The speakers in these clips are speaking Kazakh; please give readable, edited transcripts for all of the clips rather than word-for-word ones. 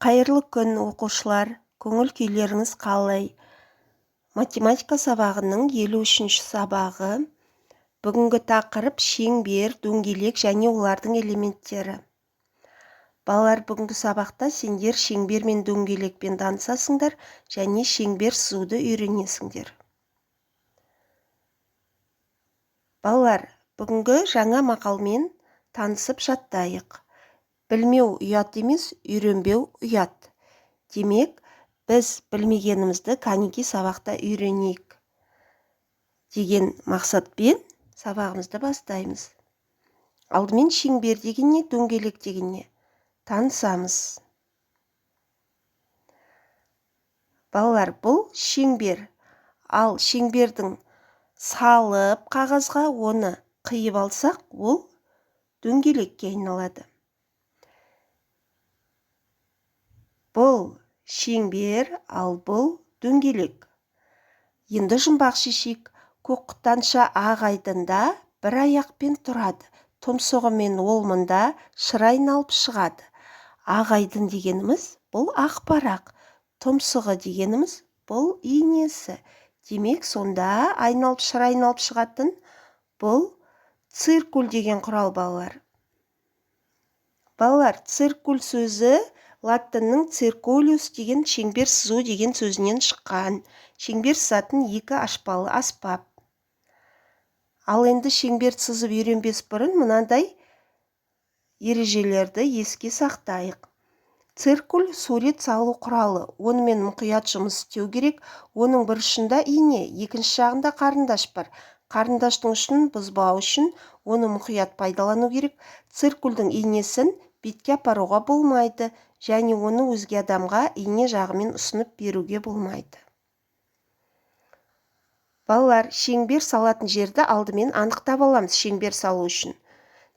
Қайырлы күн, оқушылар! Көңіл-күйлеріңіз қалай? Математика сабағының 53-ші сабағы. Бүгінгі тақырып шеңбер, дөңгелек және олардың элементтері. Балалар, бүгінгі сабақта сендер шеңбер мен дөңгелекпен танысасыңдар және шеңбер сызуды үйренесіңдер. Балалар, бүгінгі жаңа мақалмен танысып жаттайық. Білмеу ұят емес, үйренбеу ұят. Демек, біз білмегенімізді кәнеки сабақта үйренейік деген мақсатпен сабағымызды бастаймыз. Алдымен шеңбер деген не, дөңгелек деген не танысамыз. Балалар, бұл шеңбер. Ал шеңбердің салып қағазға оны қиып алсақ, ол дөңгелекке айналады. Бұл шеңбер, ал бұл дөңгелек. Енді жұмбақ шешейік. Көк құтанша ақ айдында бір аяқпен тұрады. Тұмсығымен ол мұнда шыр айналып шығады. Ақ айдын дегеніміз бұл ақ парақ. Тұмсығы дегеніміз бұл инесі. Демек, сонда айналып шыр айналып шығатын бұл циркуль деген құрал, балалар. Балалар, циркуль сөзі латынның циркулюс деген шеңбер сызу деген сөзінен шыққан. Шеңбер сызатын екі ашпалы аспап. Ал енді шеңбер сызып үйренбес бұрын мынандай ережелерді еске сақтайық. Циркуль сурет салу құралы. Онымен мұқият жұмыс істеу керек. Оның бір ұшында ине, екінші жағында қарындаш бар. Қарындаштың ұшын бұзбау үшін оны мұқият пайдалану керек. Циркульдің инесін бетке апаруға болмайды және оны өзге адамға ине жағымен ұсынып беруге болмайды. Балалар, шеңбер салатын жерді алдымен анықтап аламыз шеңбер салу үшін.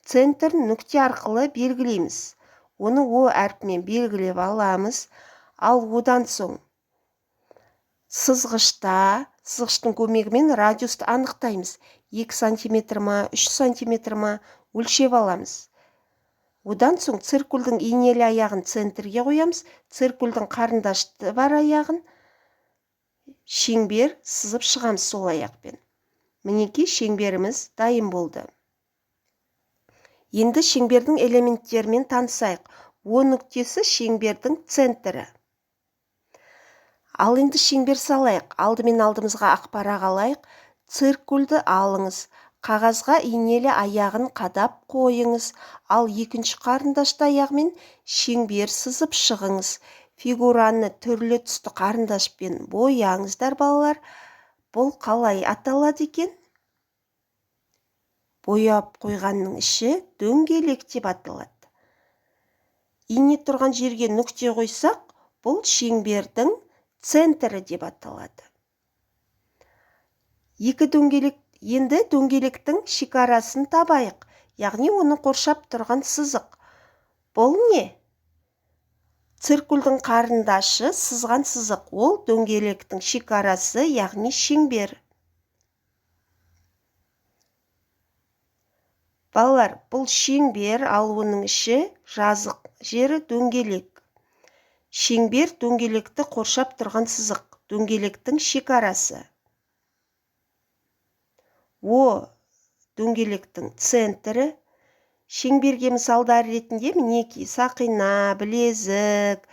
Центрін нүкте арқылы белгілейміз. Оны О әрпімен белгілеп аламыз. Ал одан соң сызғыштың көмегімен радиусты анықтаймыз. 2 сантиметр ма, 3 сантиметр ма өлшеп аламыз. Одан соң циркульдің инелі аяғын центрге қоямыз. Циркульдің қарындашты бар аяғын шеңбер сызып шығамыз сол аяқпен. Мінекей, шеңберіміз дайын болды. Енді шеңбердің элементтерімен танысайық. О нүктесі шеңбердің центрі. Ал енді шеңбер салайық. Алдымен алдымызға ақ парақ алайық. Циркульді алыңыз. Қағазға инелі аяғын қадап қойыңыз. Ал екінші қарындашты аяғымен шеңбер сызып шығыңыз. Фигураны түрлі түсті қарындашпен бояңыздар, балалар. Бұл қалай аталады екен? Бояп қойғанның іші дөңгелек деп аталады. Ине тұрған жерге нүкте қойсақ, бұл шеңбердің центрі деп аталады. Екі дөңгелек. Енді дөңгелектің шекарасын табайық, яғни оны қоршап тұрған сызық. Бұл не? Циркульдің қарындашы сызған сызық. Ол дөңгелектің шекарасы, яғни шеңбер. Балалар, бұл шеңбер, ал оның іші жазық жері дөңгелек. Шеңбер дөңгелекті қоршап тұрған сызық, дөңгелектің шекарасы. О дөңгелектің центрі. Шеңберге мысалдар ретінде мінекей сақина, білезік,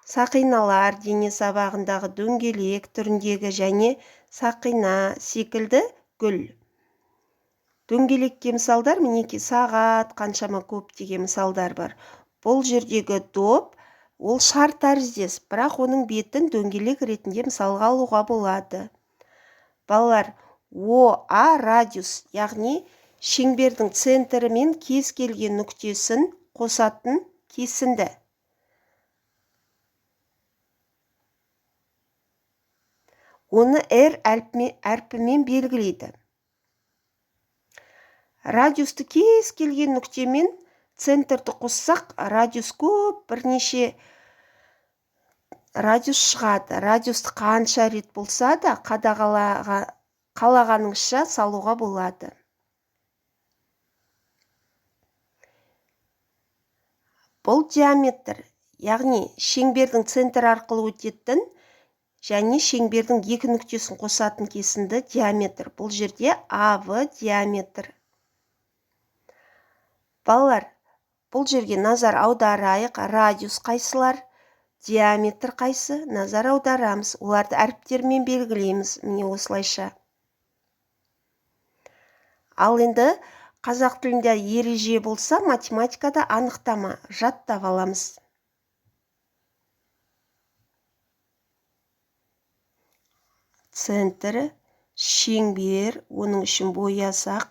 сақиналар дене сабағындағы дөңгелек түріндегі және сақина секілді гүл. Дөңгелекке мысалдар мінекей сағат, қаншама көптеген мысалдар бар. Бұл жердегі доп ол шар тәріздес, бірақ оның бетін дөңгелек ретінде мысалға алуға болады. Балалар, ОА радиус, яғни шеңбердің центрі мен кез келген нүктесін қосатын кесінді. Оны R әрпімен белгілейді. Радиусты кез келген нүктемен центрді қоссақ, радиус көп, бірнеше радиус шығады. Радиусты қанша рет болса да қалағаныңызша салуға болады. Бұл диаметр, Яғни шеңбердің центрі арқылы өтетін және шеңбердің екі нүктесін қосатын кесінді диаметр. Бұл жерде АВ диаметр. Балалар, бұл жерге назар аударайық. Радиус қайсылар, диаметр қайсы, назар аударамыз. Оларды әріптермен белгілейміз. Міне осылайша. Ал енді қазақ тілінде ереже болса, математикада анықтама жаттап аламыз. Центрі шеңбер, оның үшін боясақ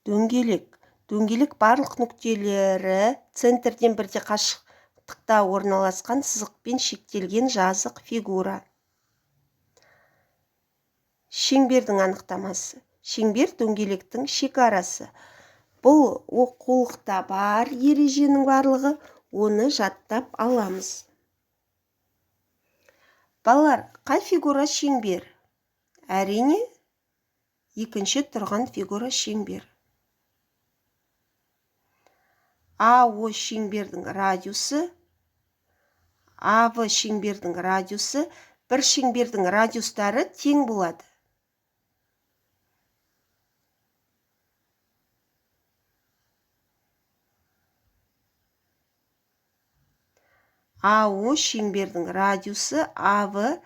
дөңгелек. Дөңгелек барлық нүктелері центрден бірдей қашықтықта орналасқан сызықпен шектелген жазық фигура. Шеңбердің анықтамасы. Шеңбер дөңгелектің шекарасы. Бұл оқулықта бар ереженің барлығы, оны жаттап аламыз. Балалар, қай фигура шеңбер? Әрине, екінші тұрған фигура шеңбер. АО шеңбердің радиусы, АВ шеңбердің радиусы, бір шеңбердің радиустары тең болады. АО шеңбердің радиусы, АВ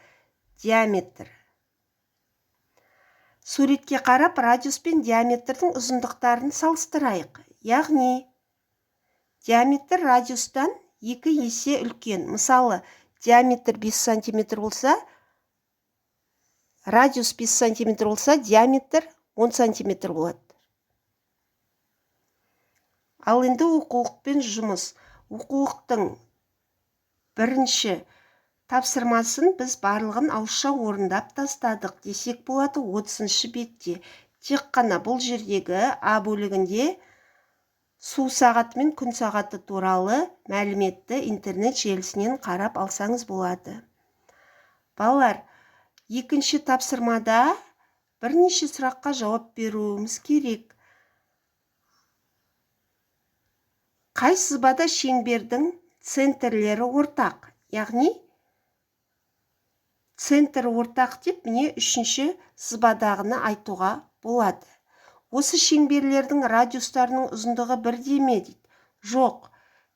диаметр. Суретке қарап радиус пен диаметрдің ұзындықтарын салыстырайық. Яғни диаметр радиустан 2 есе үлкен. Мысалы, диаметр 5 сантиметр болса, радиус 5 сантиметр болса, диаметр 10 сантиметр болады. Ал енді оқулықпен жұмыс. Оқулықтың бірінші тапсырмасын біз барлығын ауызша орындап тастадық десек болады 30-шы бетте. Тек қана бұл жердегі А бөлігінде су сағаты мен күн сағаты туралы мәліметті интернет желісінен қарап алсаңыз болады. Балалар, екінші тапсырмада бірнеше сұраққа жауап беруіміз керек. Қай сызбада шеңбердің центрлері ортақ? Яғни центр ортақ деп міне үшінші сызбадағыны айтуға болады. Осы шеңберлердің радиустарының ұзындығы бірдей ме дейді? Жоқ.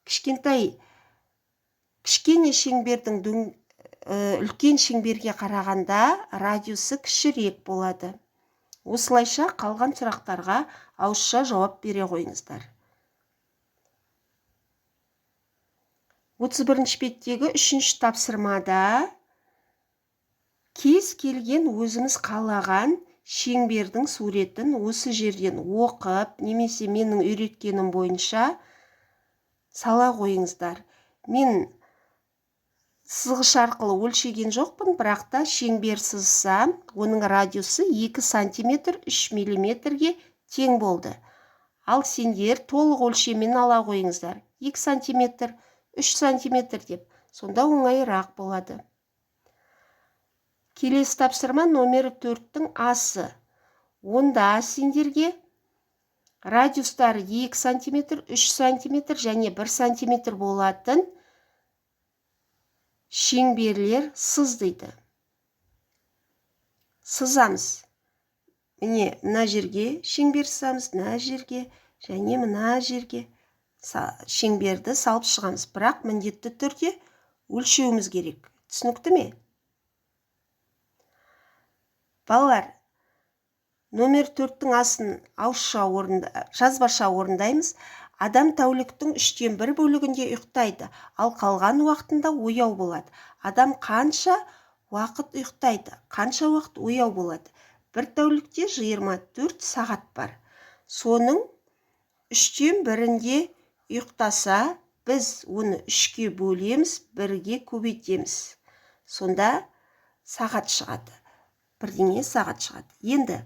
Кішкене шеңбердің үлкен шеңберге қарағанда радиусы кішірек болады. Осылайша қалған сұрақтарға ауызша жауап бере қойыңыздар. 31 беттегі үшінші тапсырмада кез келген өзіміз қалаған шеңбердің суретін осы жерден оқып, немесе менің үйреткенім бойынша сала қойыңыздар. Мен сызғыш арқылы өлшеген жоқпын, бірақ та шеңбер сызсам, оның радиусы 2 сантиметр 3 миллиметрге тең болды. Ал сендер толық өлшеммен ала қойыңыздар. 2 сантиметр 3 сантиметр деп, сонда оңайырақ болады. Келесі тапсырма номері 4-тің асы. Онда сендерге радиустары 2 сантиметр, 3 сантиметр және 1 сантиметр болатын шеңберлер сыз дейді. Сызамыз. Міне мына жерге шеңбер сызамыз, мына жерге және мына жерге шеңберді салып шығамыз. Бірақ міндетті түрде өлшеуіміз керек. Түсінікті ме? Балалар, номер 4-тің асын ауызша жазбаша орындаймыз. Адам тәуліктің 1/3 бөлігінде ұйықтайды, ал қалған уақытында ояу болады. Адам қанша уақыт ұйықтайды, қанша уақыт ояу болады? Бір тәулікте 24 сағат бар. Соның 1/3-інде ұйықтаса, біз оны 3-ке бөлеміз, 1-ге көбейтеміз. Сонда сағат шығады. Бірдеңе сағат шығады. Енді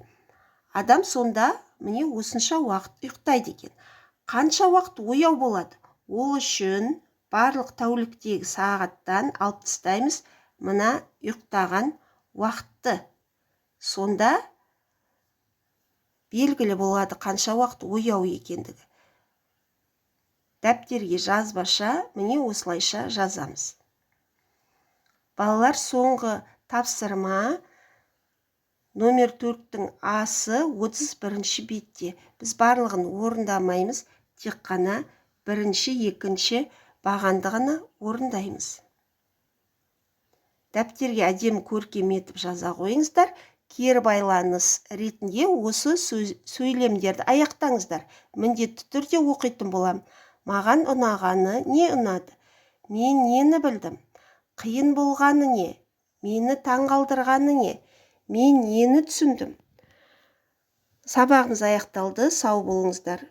адам сонда міне осынша уақыт ұйықтайды екен. Қанша уақыт ояу болады? Ол үшін барлық тәуліктегі сағаттан алып тастаймыз мына ұйықтаған уақытты. Сонда белгілі болады қанша уақыт ояу екендігі. Дәптерге жазбаша, міне, осылайша жазамыз. Балалар, соңғы тапсырма номер 4-тің асы, 31 бетте. Біз барлығын орындамаймыз, тек қана бірінші, екінші бағанды ғана орындаймыз. Дәптерге әдемі, көркем етіп жаза қойыңыздар. Кері байланыс ретінде осы сөйлемдерді аяқтаңыздар. Міндетті түрде оқитын болам. Маған ұнағаны не? Ұнады? Мен нені білдім? Қиын болғаны не? Мені таңғалдырғаны не? Мен нені түсіндім? Сабағымыз аяқталды. Сау болыңыздар.